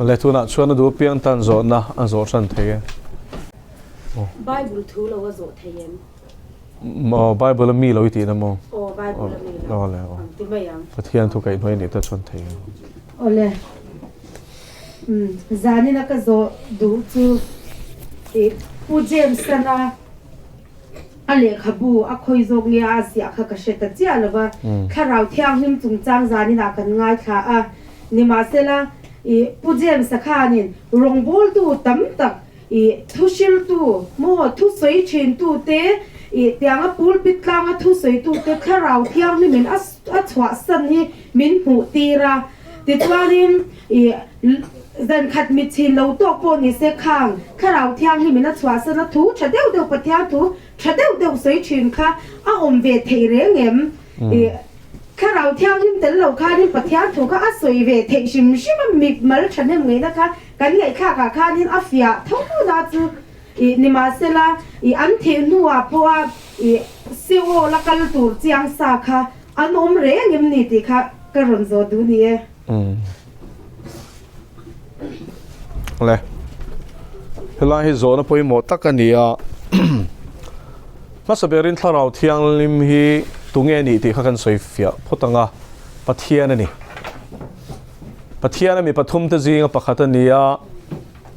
Le tunah chuan a duh piang tan zawhna a zawh hran thei e. Bible thu lo a zawh thei em? Maw Bible a mi lo i tihna maw? Aw Bible a mi lo. Aw le aw. Ang ti mai ang. Pathian thu kaihhnuai nih te chuan thei ang. Awle. Umm zanin a ka zawh duh chu i Pu James-an a a lehkhabu a khawi zawk nge a ziah kha ka hre ta chiah lo va, Thlarau Thianghlim chungchang zanin ah kan ngaithla a, nimahsela i Pu James-a khanin rawngbawltu tam tak I thuhriltu maw thusawi thintute i tianga pulpit tlanga thusawitute Thlarau Thianghlimin a a chhuahsan hi min hmuh tir a. Tichuanin i zankhat mitchhin lo tawk pawh ni se khang Thlarau Thianghlimin a chhuahsan a thu tha deuh deuh Pathian thu tha deuh deuh sawi thin kha a awm ve thei reng em? I Thlarau Thianghlim tel lo khanin Pathian thu kha a sawi ve theih hrim hrim a, mitmal thahnem ngaihna kha Kan ngaihthlakah khanin a fiah tho na chu i nimahsela i an thih hnuah pawha i Seol a kal tur chiang sa kha an awm reng em ni tih kha ka rawn zawh duh ni e. Le, helai hi zawhna pawimawh tak a ni a. Hmasa berin Thlarau Thianghlim hi tunge a nih tih kha kan sawi fiah phawt ang a, Pathian a ni. Pathiana mi pathumte zinga pakhat a ni a,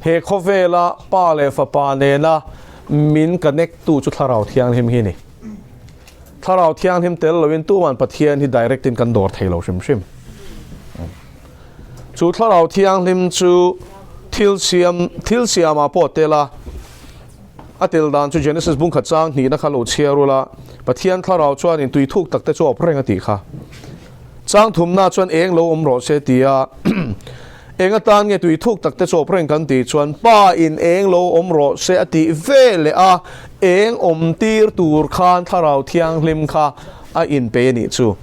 he khawvela Pa leh Fapa nena min connect tu chu Thlarau Thianghlim hi a ni. Thlarau Thianghlim tel loin tuman Pathian hi direct in kan dawr thei lo hrim hrim. Chu Thlarau Thianghlim chu thil siam thil siamah pawh tel a, a tel dan chu Genesis bungkhat chang hnihna kha lo chhiar ula, Pathian Thlarau chuanin tui thuk takte chu a awp reng a tih kha. Chang thumna chuan eng lo awm rawh se tia eng atan nge tui thuk tak te chawp reng kan tih chuan pa in eng lo awm rawh se a tih ve leh a, eng awm tir tur khan Thlarau Thianghlim kha a inpe a nih chu.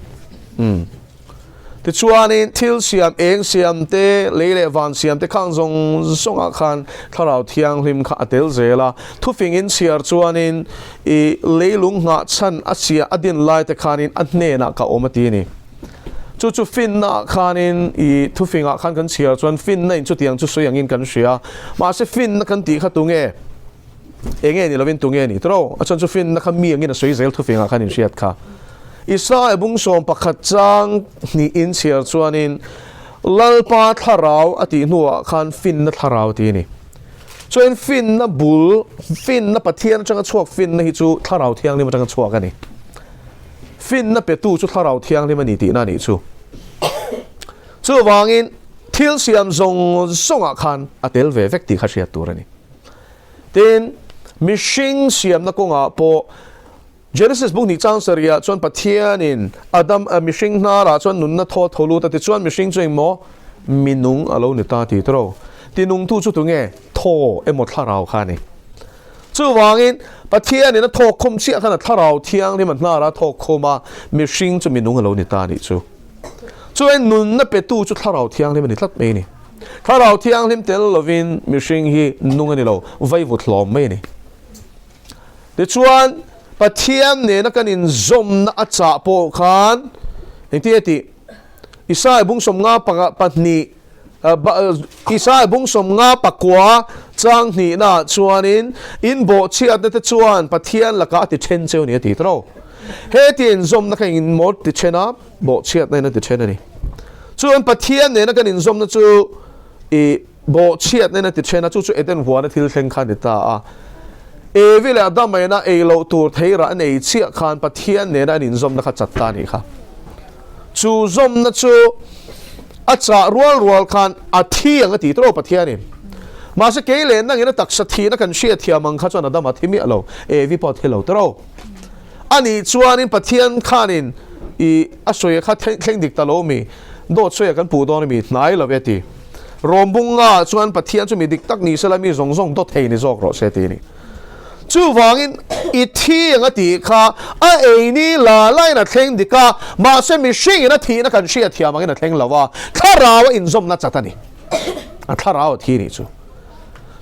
Umm. Tichuanin thil siam eng siam te, lei leh van siam te khang zawng zawngah khan Thlarau Thianghlim kha a tel zel a. Thufing in chhiar chuanin I leilung nghah chhan a chhia a din lai te khanin a hnenah ka awm a ti a ni. Chu chu finna ah khanin i thufing ah khan kan chhiar chuan finna in chutiang chu sawi angin kan hria. Mahse finna kan tih kha tunge? Enge ni lovin tunge ni tawh? A chuan chu finna kha mi angin a sawi zel thufing ah khan in hriat kha. Israel bung 11 chang hnih in chhiar chuanin Lalpa thlarau a tih hnuah khan finna thlarau a ti a ni. Chuan finna bul, finna Pathian atanga chhuak finna hi chu Thlarau Thianghlim atanga chhuak a ni. Finna petu chu Thlarau Thianghlim a ni tihna a nih chu. Chuvangin thil siam zawng zawngah khan a tel ve vek tih kha hriat tur a ni. Tin, mihring siamna kawngah pawh Genesis buk hnih chang sarihah chuan Pathianin Adam mihring hnarah chuan nunna thaw tho lut a tichuan mihring chu engmaw minung a lo ni ta tih tawh. Tinungtu chu tunge? Thaw emaw thlarau kha a ni. Chuvangin Pathianin a thawk khum chiah khan a thlarau thianghlim a hnarah a thawk khum a, mihring chu minung a lo ni ta a nih chu. Chuan nunna petu chu thlarau thianghlim a ni tlat mai a ni. Thlarau thianghlim tel lovin mihring hi nung a ni lo, vaivut hlawm mai a ni. Tichuan, Pathian nena kan inzawmna a chah pawh khan engtin nge tih? Isaiah bung 52 Isaiah bung 59 chang hnihnaah chuanin in bawhchhiatna te chuan Pathian lakah a ti then cheu ni a ti tawh. He ti inzawmna kha engin maw ti then a, bawhchhiatna in a ti then a ni. Chuan Pathian nena kan inzawmna chu i Bawhchhiatna in a ti then a, chu chu Eden huana thil thleng kha a ni ta a. Evi leh Adama ina ei loh tur theirah an ei chiah khan Pathian nena an inzawmna kha chat ta a nih kha. Chu zawmna chu a chah rual rual khan a thi ang a ti tawh Pathianin. Mahse kei leh nangin a taksa thihna kan hriatthiam ang kha chuan Adama a thi miah lo, Evi pawh a thi lo tawh. A nih chuanin Pathian khanin i a sawi kha thleng dik ta lo mi, dawt sawi a kan puh dawn a mi, hnai lo e ti. Rawmbunga chuan Pathian chu mi dik tak ni sela mi zawng zawng dawt thei ni zawk rawh se ti a ni. Chuvangin i thi ang a tih kha a ei ni la lain a thleng dik a, mahse mihringin a thihna kan hriatthiam angin a thleng lo a, thlarau a inzawmna chat a ni. A thlarau a thi nih chu.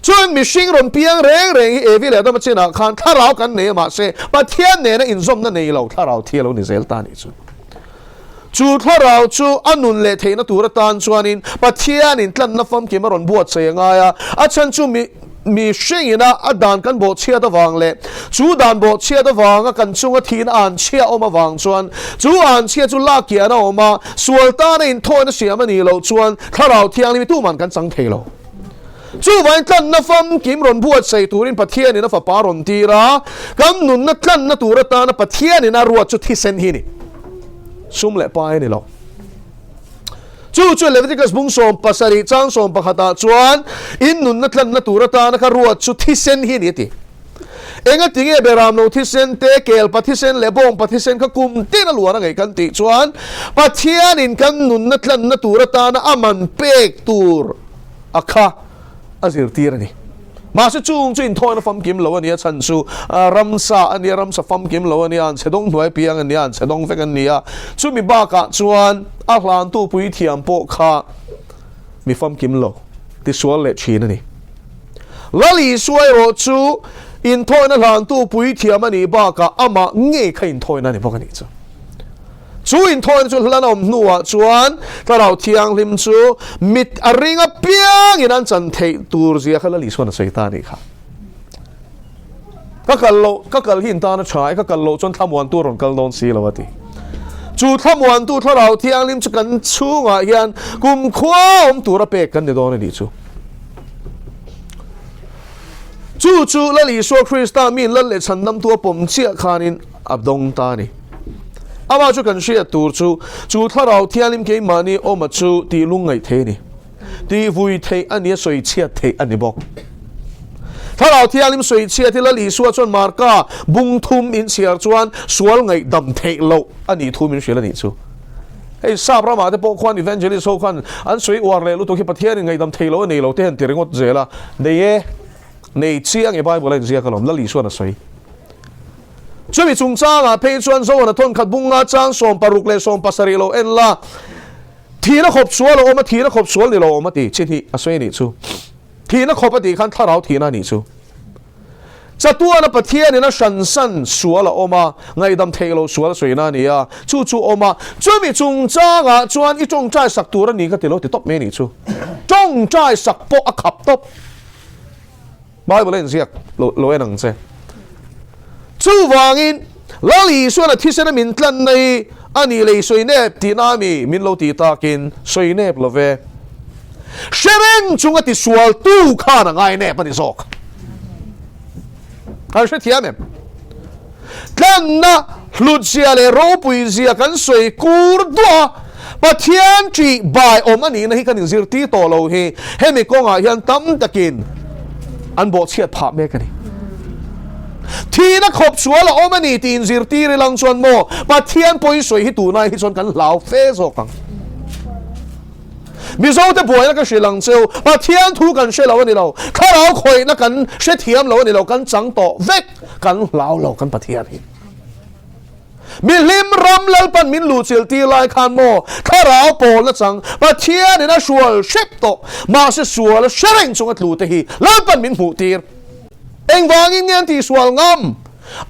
Chuan mihring rawn piang reng reng hi Evi leh Adama chinah khan thlarau kan nei a mahse Pathian nena inzawmna nei lo thlarau thi a lo ni zel ta nih chu. Chu thlarau chu a nun leh theihna tur atan chuanin Pathianin tlanna famkim a rawn buatsaih a ngai a, a chhan chu mi mihringina a dan kan bawhchhiat avang leh chu dan bawhchhiat avanga kan chunga thihna anchhia a awm avang chuan chu anchhia chu lakkian a awm a, sual tana inthawina siam a nih loh chuan thlarau thianghlim hi tuman kan chang thei lo. Chuvain tlanna famkim rawn buatsaih turin Pathianin a Fapa rawn tir a, kan nunna tlanna tur atana Pathianin a ruat chu thisen hi a ni. Sum leh pai a ni lo. Chu chu Leviticus bung 17 chang 11 ah chuan in nunna tlanna tur atana ka ruat chu thisen hi a ni a ti. Enga tinge Beramlo thisen te, Kelpa thisen leh Bawngpa thisen kha kum tin a luan a ngaih kan tih chuan Pathianin kan nunna tlanna tur atana a man pek tur a kha a zirtir a ni. Mahse chung chu inthawina famkim lo a ni a, chhan chu ramsa a nia, ramsa famkim lo a nia, an chhe dawng hnuai piang a nia, an chhe dawng vek a nia. Chumi bakah chuan a hlantu puithiam pawh kha mi famkim lo, tisual leh thin a ni. Lal Isua erawh chu inthawina hlantu puithiam a nih bakah amah ngei kha inthawina a ni bawk a nih chu. Chu inthawina chu hlan a awm hnuah chuan Thlarau Thianghlim chu mit a ring apiangin an chan theih tur zia kha Lal Isuan a sawi ta a nih kha. Ka kal loh, ka kal hi in tan a tha e, ka kal loh chuan thlamuantu a rawn kal dawn si lo a ti. Chu thlamuantu Thlarau Thianghlim chu kan chhungah hian kumkhua awm tura pek kan ni dawn a nih chu. Chu chu Lal Isua Krista miin Lal leh Chhandamtu a pawm chiah khanin a dawng ta a ni. Amah chu kan hriat tur chu, chu Thlarau Thianghlim keimahni awma chu tih lungngaih thei a ni. Tih vui theih a ni a, sawi chhiat theih a ni bawk. Thlarau Thianghlim sawi chhiat hi Lal Isua chuan Marka bung thum inchhiar chuan sual ngaihdam theih loh a nih thu min hrilh a nih chu. Hei sap ramah te pawh khuan evangelist ho khan an sawi uar leh lutuk hi Pathianin ngaihdam thei lo a nei lo te han ti ringawt zel a, nei e, nei chiang e Bible a inziak alawm, Lal Isuan a sawi. Chumi chungchangah phei chuan Zohana thawnkhat bunga chang 60 leh 70 lo en la, thihna khawp sual a awm a, thihna khawp sual ni lo a awm a ti, chi hnih a sawi a nih chu. Thihna khawp a tih khan thlarau thihna a nih chu. Chatuana Pathianin a hransan sual a awm a, ngaihdam theih loh sual a sawina a ni a, chu chu awm a, chumi chungchangah chuan i tawngtai sak tur a ni ka ti lo ti tawp mai a nih chu. Tawngtai sak pawh a khap tawp. Bible a inziak lo lo en ang che. Chuvangin Lal Isuan a thisen a min tlanna hi a nih lei sawi nep tihna a mi min lo tih takin sawi nep lo ve. Hre reng chunga tisual tu khan a ngai nep a ni zawk. Kan hrethiam em? Tlanna hlutzia leh ropuizia kan sawi kur duah a, Pathian ṭih bai awm a nihna hi kan inzirtir tawh lo hi hemi kawngah hian tam takin an bawhchhiat phah mek a ni. Thihna khawp sual a awm a ni tih inzirtir ilang chuan maw Pathian pawisawi hi tunai hi chuan kan hlau fe zawk ang. Mizote buaina ka hrilh ang cheu, Pathian thu kan hre lo a ni lo, thlarau khawihna kan hrethiam lo a ni lo, kan chang tawh vek, kan hlau lo kan Pathian hi. Mihlim ram Lalpan min luhchilh tir lai khan maw thlarau pawlna chang Pathianin a hrual hrep tawh, mahse sual a hre reng chung a tlu te hi Lalpan min hmuh tir. Engvangin nge an tihsual ngam?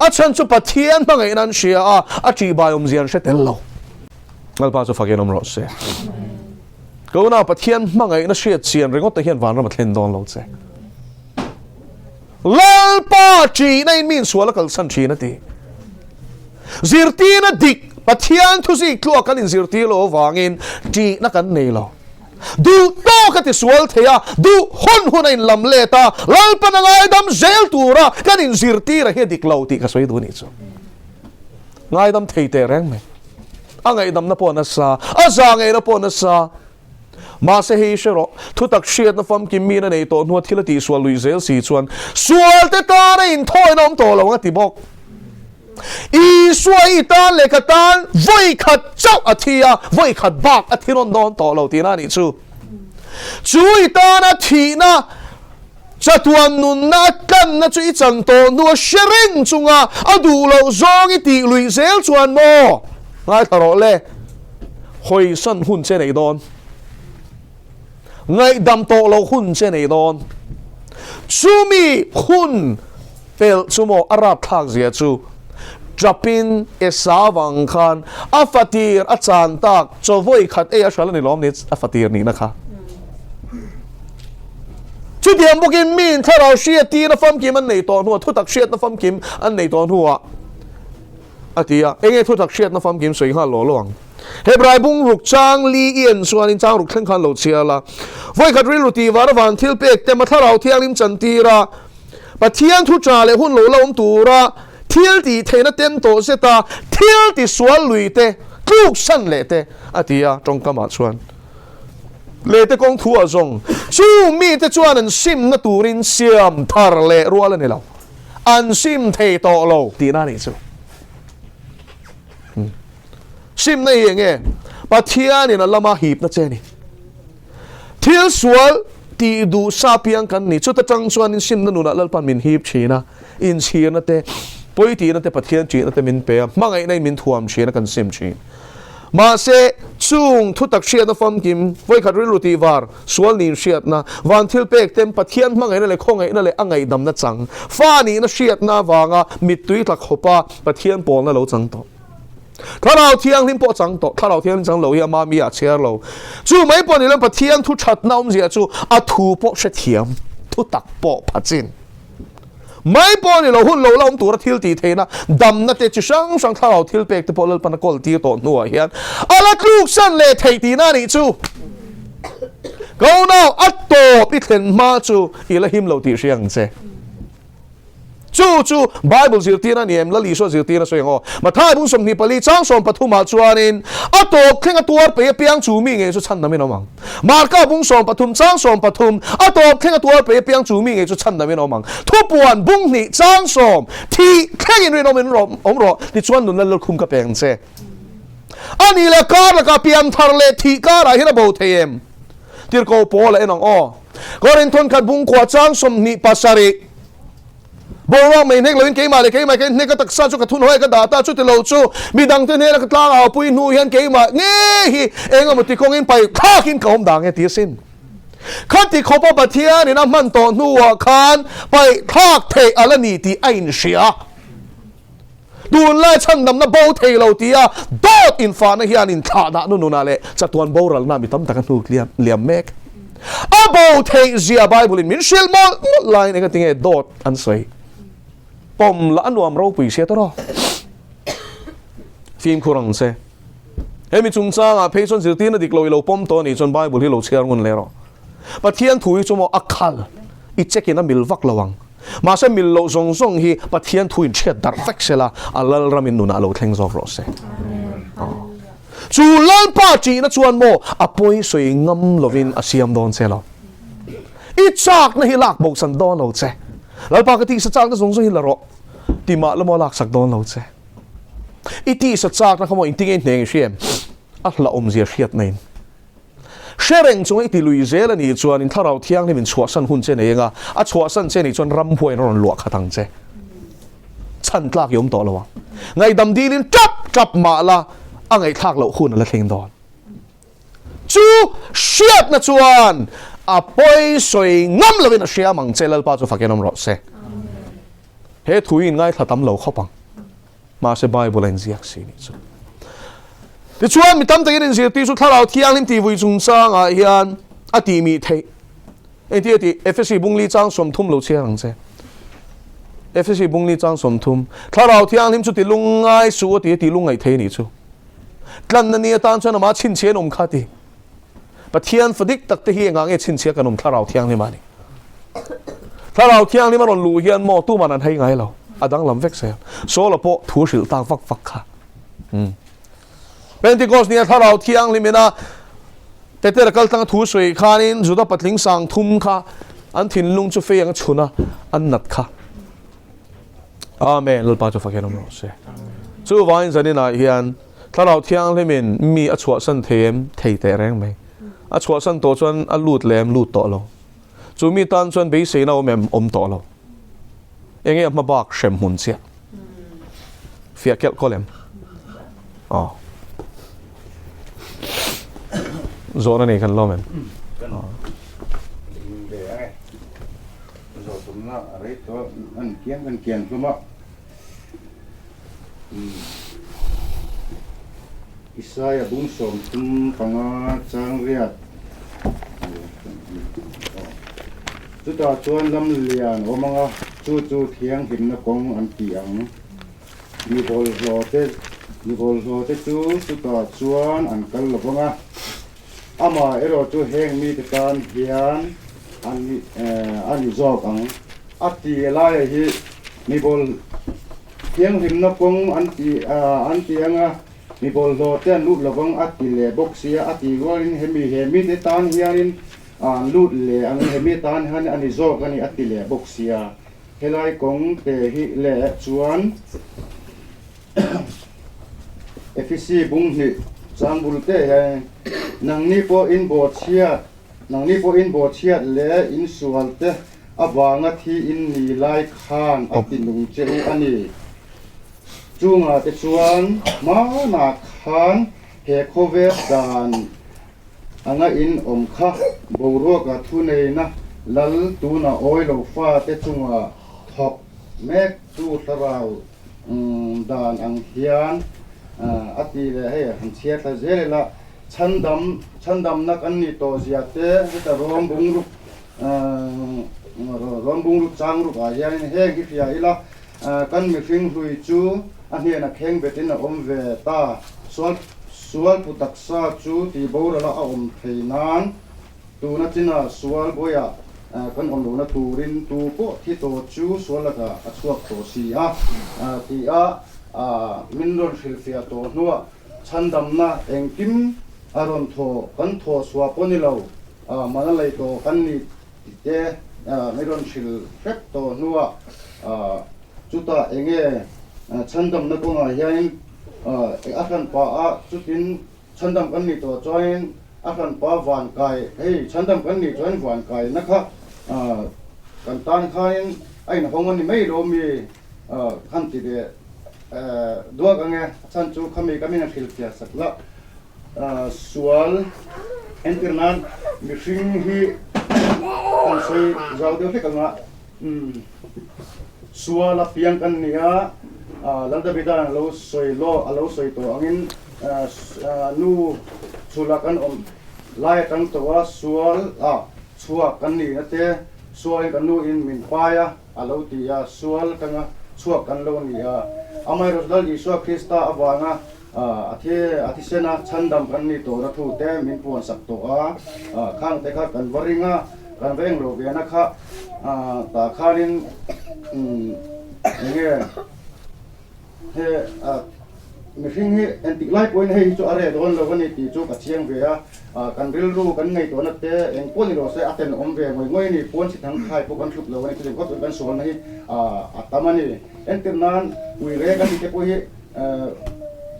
A chhan chu Pathian hmangaihna an hria a, a ṭihbai awmzia an hre tel lo. Lalpa chu fakin awm rawh se. Ka unau Pathian hmangaihna hriat chian ringawt te hian vanram a thlen dawn lo che. Lalpa ṭihna in mi insual a kalsan ṭhin a ti. Zirtirna dik Pathian thuzik tluak kan inzirtir loh avangin ṭihna kan nei lo. Duh tawk a tisual thei a, duh hun hun a inlam let a, Lalpan a ngaidam zel tura kan inzirtir a hi a dik lo tih ka sawi duh a nih chu. Ngaidam thei teh reng mai. A ngaihdamna pawh a nasa, a za ngeina pawh a nasa. Mahse hei hre rawh, thutak hriatna famkim miin a nei tawh hnua thil a tihsual lui zel si chuan sualte tana inthawina awm tawh lo ang a ti bawk. Isua i tan leh ka tan vawi khat chauh a thi a, vawi khat bak a thi rawn dawn tawh lo tihna a nih chu. Chu i tana thihna Chatuan nunna a tlanna chu i chan tawh hnu a hre reng chunga a duh loh zawng i tih luih zel chuan maw? Ngaithla rawh le, hawisan hun che nei dawn, ngaihdam tawh loh hun che nei dawn. Chumi hun pelh chu maw a rapthlak zia chu? Ṭapin Esau ang khan a fatir a chan tak chaw vawi khat ei a hral a ni lawm ni a fatir nihna kha. Chutiang bawkin miin thlarau hriattirna famkim an nei tawh hnuah, thutak hriatna famkim an nei tawh hnuah a ti a, enge thutak hriatna famkim sawi nghal law law ang. Hebrai bung ruk chang li i en chuanin chang ruk thleng khan lo chhiar la. Vawi khat rilru tih var avan thil pek tem a thlarau thianghlim chantir a, Pathian thu tha leh hun lo la awm tura thil tih theihna tem tawh zeta thil ti sual lui te tluk san leh te a ti a, tawngkamah chuan leh te kawng thu a zawng. Chu mite chuan an simna turin siam thar leh rual a ni lo, an sim thei tawh lo tihna a nih chu. Simna hi eng nge? Pathianin a lama hipna che a ni. Thil sual tih duh sa piang kan ni. Chuta tang chuan insimna nunah Lalpan min hip thin a, inchhirna te, pawi tihna te, Pathian tihna te min pe a, hmangaihna in min thuam thin a, kan sim thin. Mahse, chung thutak hriatna famkim, vawikhat rilru tih var, sual nin hriatna, van thil pek tem, Pathian hmangaihna leh khawngaihna leh a ngaihdamna chang, fa nihna hriatna avanga mittui tla khawpa Pathian pawlna lo chang tawh. Thlarau Thianghlim pawh a chang tawh, Thlarau Thianghlim chang lo hi ama mi ah chhiar lo. Chu mai pawh ni lo Pathian thu thatna awmzia chu a thu pawh hrethiam, thu tak pawh pha chin. Mai pawh ni lo hun lo la awm tura thil tih theihna damna te chi hrang hrang Thlarau thil pek te pawh Lalpan a kawl tir tawh hnuah hian a la tluksan leh theih tihna a nih chu. Ka unau, a tawp i thlen hma chu i la him lo tih hria ang che. Chu chu Bible zirtirna a ni em? Lal Isua zirtirna sawi ang aw. Matthai bung 24 chang 13 ah chuanin a tawp thleng a tuar pei apiang chu mi ngei chu chhan namin awm ang. Marka bung 13 chang 13 a tawp thleng a tuar pei apiang chu mi ngei chu chhan namin awm ang. Thupuan bung hnih chang sawm thih thlengin rinawm in awm rawh tichuan nunna lalkhum ka peng che. A nih leh kar lakah pian thar leh thih karah hian a bo thei em? Tirhkoh Paul a en ang aw. Korinthon khat bungkua chang 27. Boruak mai hnek loin keimah leh keimah ka inhnek a taksa chu ka thunhawi ka dah ta chuti lo chu midangte hnena ka tlang au pui hnu hian keimah nge hi engemaw ti kawngin pai thlakin ka awm dang e ti asin. Khati khawpa Pathianin a hman tawh hnuah khan pai thlak theih a la ni tih a inhria. Tunlai chhandamna bo thei lo tia dawt infahna hian inthlahdah nu nunah leh chatuan boralna mi tam tak a hnuk liam mek. A bo theih zia Bible in min hrilh mawlh mawlh laiin enga tinge dawt an sawi pawm lah a nuam ropui sia tawrh aw. Fimkhur ang che. Hemi chungchangah phei chuan zirtirna dik lo i lo pawm tawh a nih chuan Bible hi lo chhiar ngun leh rawh. Pathian thu hi chu maw a khal i check in a mil vak lo ang. Mahse mil loh zawng zawng hi Pathian thu in hriat darh vek sela a Lalram in nunah lo thleng zawk rawh se. Chu Lalpa ṭihna chuan maw a pawi sawi ngam lovin a siam dawn che lo. I chakna hi lak bosan dawn lo che. Lalpa ka tihsa chakna zawng zawng hi la rawh ti mah la maw a laksak dawn lo che. I tihsa chakna kha maw engtin nge i hneng i hria em? A hlauhawmzia hriatna in. Hre reng chunga i ti lui zel a nih chuan in Thlarau Thianghlim in chhuahsan hun che nei anga, a chhuahsan che nih chuan ramhuai in a rawn luah khat ang che. Chhan tlak i awm tawh lo ang. Ngaihdam dilin tap tap mah la a ngaihthlak loh hun a la thleng dawn. Chu hriatna chuan a pawi sawi ngam lovin a hriam ang che Lalpa chu fakin awm rawh se. He thu hi in ngaithla tam lo khawp ang. Mahse Bible a inziak si nih chu. Tichuan mi tam takin inzirtir chu Thlarau Thianghlim tihvui chungchangah hian a tih mih theih. Engti a tih? Efesi bungli chang 30 lo chhiar ang che. Efesi bungli chang 30. Thlarau Thianghlim chu ti lungngai suh a ti a ti lungngaih thei nih chu. Tlanna ni atan chuan amah chhinchhiah an awm kha a ti. Pathian fa dik tak te hi engah nge chhinchhiah kan awm Thlarau Thianghlim a ni. Thlarau Thianghlim a rawn luh hian maw tuman an hei ngai lo. A danglam vek zel. Saula pawh thu hrilh tak vak vak kha. Pentecost nia Thlarau Thianghlim ina Petera kal tanga thu sawi khanin Juda patling sang thum kha an thinlung chu fei ang a chhun a, an nat kha. Amen. Lalpa chu fakin awm rawh se. Chuvangin zaninah hian Thlarau Thianghlimin mi a chhuahsan thei em? Thei teh reng mai. A chhuahsan tawh chuan a lut lem lut tawh lo. Chu mi tan chuan beiseina awm em? Awm tawh lo. Enge a hma bak hrem hmun chiah. Fiah kelh kawl em? Aw. Zawhna nei kan lawm em? Aw. Zawh tumna rei tawh an kiang kan kian hlum a. Isaia bung 35 chang riat Chutah chuan lam lian awm anga chu chu thianghlimna kawng an ti ang. Mi bawlhhlawh te mi bawlhhlawh te chu chutah chuan an kal lo vang a. Amah erawh chu heng mite tan hian a ni a ni zawk ang. A ti laia hi mi bawl thianghlimna kawng an ti an ti anga mi bawlhhlawh te an lut lovang a ti leh bawk sia a tih rualin hemi he mite tan hianin an lut leh ang hemi tan hian a ni zawk a ni a ti leh bawk sia. Helai kawng te hi leh chuan Efisi bung hnih chang bul te hian nangni pawh in bawhchhiat nangni pawh in bawhchhiat leh in sual te avanga thi in ni lai khan a ti nung che u a ni. Chungah te chuan hmanah khan he khawvel dan anga in awm kha boruaka thuneina lal tuna awi lo fate chunga thawk mek tu thlarau Dan ang hian a ti leh hei han chhiar thla zel ila, chhandam chhandamna kan nih tawh zia te heta rawng bungruk rawng bungruk chang ruk ah hianin heng hi hria ila kan mihring hlui chu a hnena kheng betin a awm ve ta, sual sual pu taksa chu tih borala a awm thei nan Tuna china sual buaiah kan awm lohna turin tu pawh thi tawh chu sual lakah a chhuak tawh si a, ti a min rawn hrilhfiah tawh hnuah chhandamna engkim a rawn thaw kan thaw chhuah pawh ni lo, mana lei tawh kan ni tih te min rawn hrilh hrep tawh hnuah chutah enge chhandamna kawngah hianin a hranpa a chutin Chhandam kan nih tawh chuanin a hranpa van kai, hei chhandam kan nih chuanin van kaina kha kan tan khanin a inhawng a ni mai lo mi khan ti ve duak ang e, a chhan chu khami ka min a hrilhfiah sak la sual entir nan mihring hi kan sawi zau deuh hlek ang a, sual a piang kan ni a, Lal Davida'n a lo sawi law a lo sawi tawh angin Nu chhula kan awm lai atang tawh a, sual ah chhuak kan ni na te, sualin kan nu in min pai a, a lo ti a, sual atanga chhuak kan lo ni a. Amaherawhchu Lal Isua Krista avanga a thi a thisen a chhandam kan ni tawh na thu te min puan sak tawh a, khang te kha kan va ring a, kan va englo ve na kha tah khanin enge He mihring hi entik lai pawhin hei hi chu a reh dawn lo a ni tih chu ka chiang ve a, kan rilru kan ngaihtuahna te eng pawh ni lo se a tenawm ve ngawih ngawih a ni, puan chhit ang khai pawh kan hlup lo a ni, chutiang khawp chuan kan sualna hi a tam a ni. Entir nan ui rek a ni te pawh hi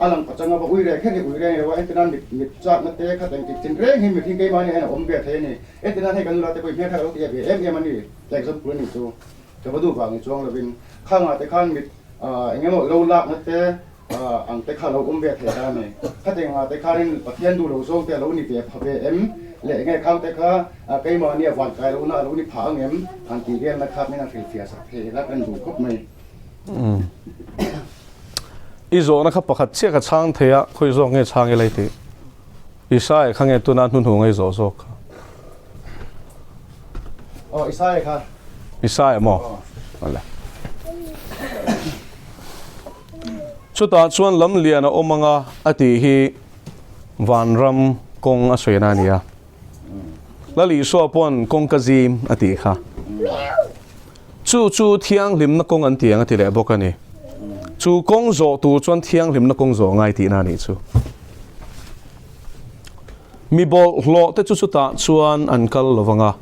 a lang pachang a va ui rek kher hi ui reng lo a, entir nan mit mit chakna te khat engtik chin reng hi mihring keimahni hian a awm ve thei a ni. Entir nan hei kan nula te pawh hi hmeltha ka lo ti ve em em a ni, example a ni chu ka va duh vang ni chuang lovin khangah te khan mit Eng emaw lo lakna te ang te kha lo awm ve thei ta a ni. Khatenga te khanin Pathian duh lo zawng te a lo ni ve pha ve em? Leh enge khang te kha keimahni a van kai lohna a lo ni pha ang em? Han tih velna kha min han hrilhfiah sak thei ila kan duh khawp mai. I zawhna kha pakhat chiah ka chhang thei a, khawi zawk nge chhang ila i tih? Isaiah kha nge tuna hnuhnung a i zawh zawk kha? Aw Isaiah kha. Isaiah maw? Awle. Chutah chuan lam lian a awm anga a tih hi vanram kawng a sawi na a ni a. Lal Isua pawn kawngka zim a tih kha. Chu chu thianghlimna kawng an ti ang a ti leh bawk a ni. Chu kawng zawh tur chuan thianghlimna kawng zawh ngai tihna a nih chu. Mi bawlhhlawh te chu chutah chuan an kal lo vang a,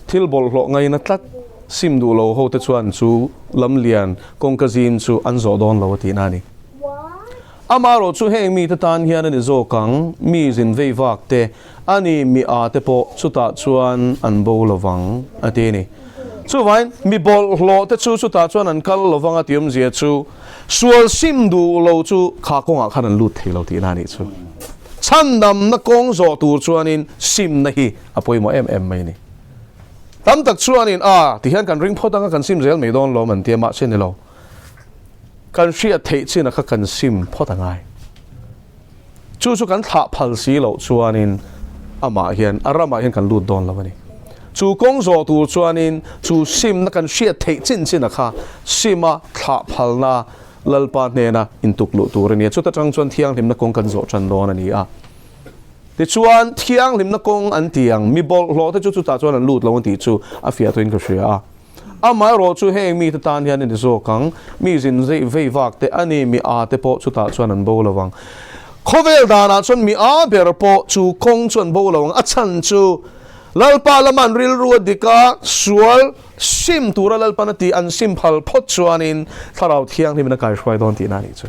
thil bawlhhlawh ngaina tlat sim duh lo ho te chuan chu lamlian kawngka zim chu an zawh dawn lo a tihna a ni. Amaherawh chu heng mite tan hian a ni zawk ang, mi zin vei vak te, a ni mi a te pawh chutah chuan an bo lo vang a ti a ni. Chuvain mi bawlhhlawh te chu chutah chuan an kal lo vang a tih awmzia chu sual sim duh lo chu kha kawngah khan an lut thei lo tihna a nih chu. Chhandamna kawng zawh tur chuanin simna hi a pawimawh em em mai a ni. Tam tak chuanin a tihian kan ring phawt anga kan sim zel mai dawn lawm an ti a, mahse ni lo. Kan hriat theih chin a kha kan sim phawt a ngai. Chu chu kan thlah phal si loh chuanin amah hian a ramah hian kan lut dawn lo a ni. Chu kawng zawh tur chuanin chu simna kan hriat theih chin chin a kha sima thlah phalna Lalpa hnena intuk luh tur a ni a. Chuta tang chuan thianghlimna kawng kan zawh tan dawn a ni a. Tichuan thianghlimna kawng an ti ang, mi bawlhhlawh te chu chutah chuan an lut lo an tih chu a fiah tawhin ka hria a. Amaherawh chu heng mite tan hian a ni zawk ang, mi zin zeih vei vak te a ni, mi a te pawh chutah chuan an bo lo ang. Khawvel danah chuan mi a ber pawh chu kawng chu an bo lo ang, a chhan chu Lalpa lama an rilru a dik a, sual sim tura Lalpan a tih an sim phal phawt chuanin Thlarau Thianghlimin a kaihruai dawn tihna a nih chu.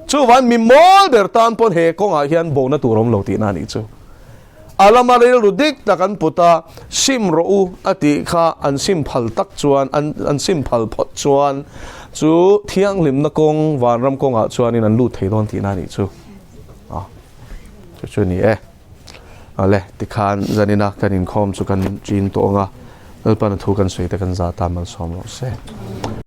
Chuvang mi mawl ber tan pawn he kawngah hian bona tur a awm lo tihna a nih chu. A lama rilru dik tak an put a, sim rawh u a tih kha an sim phal tak chuan, an an sim phal phawt chuan chu thianghlimna kawng vanram kawngah chuanin an lut thei dawn tihna a nih chu. A, chu chu a ni e. Awle, tikhan zanina kan inkhawm chu kan chin tawh ang a, Lalpana thu kan sawi te kan za ta malsawm rawh se.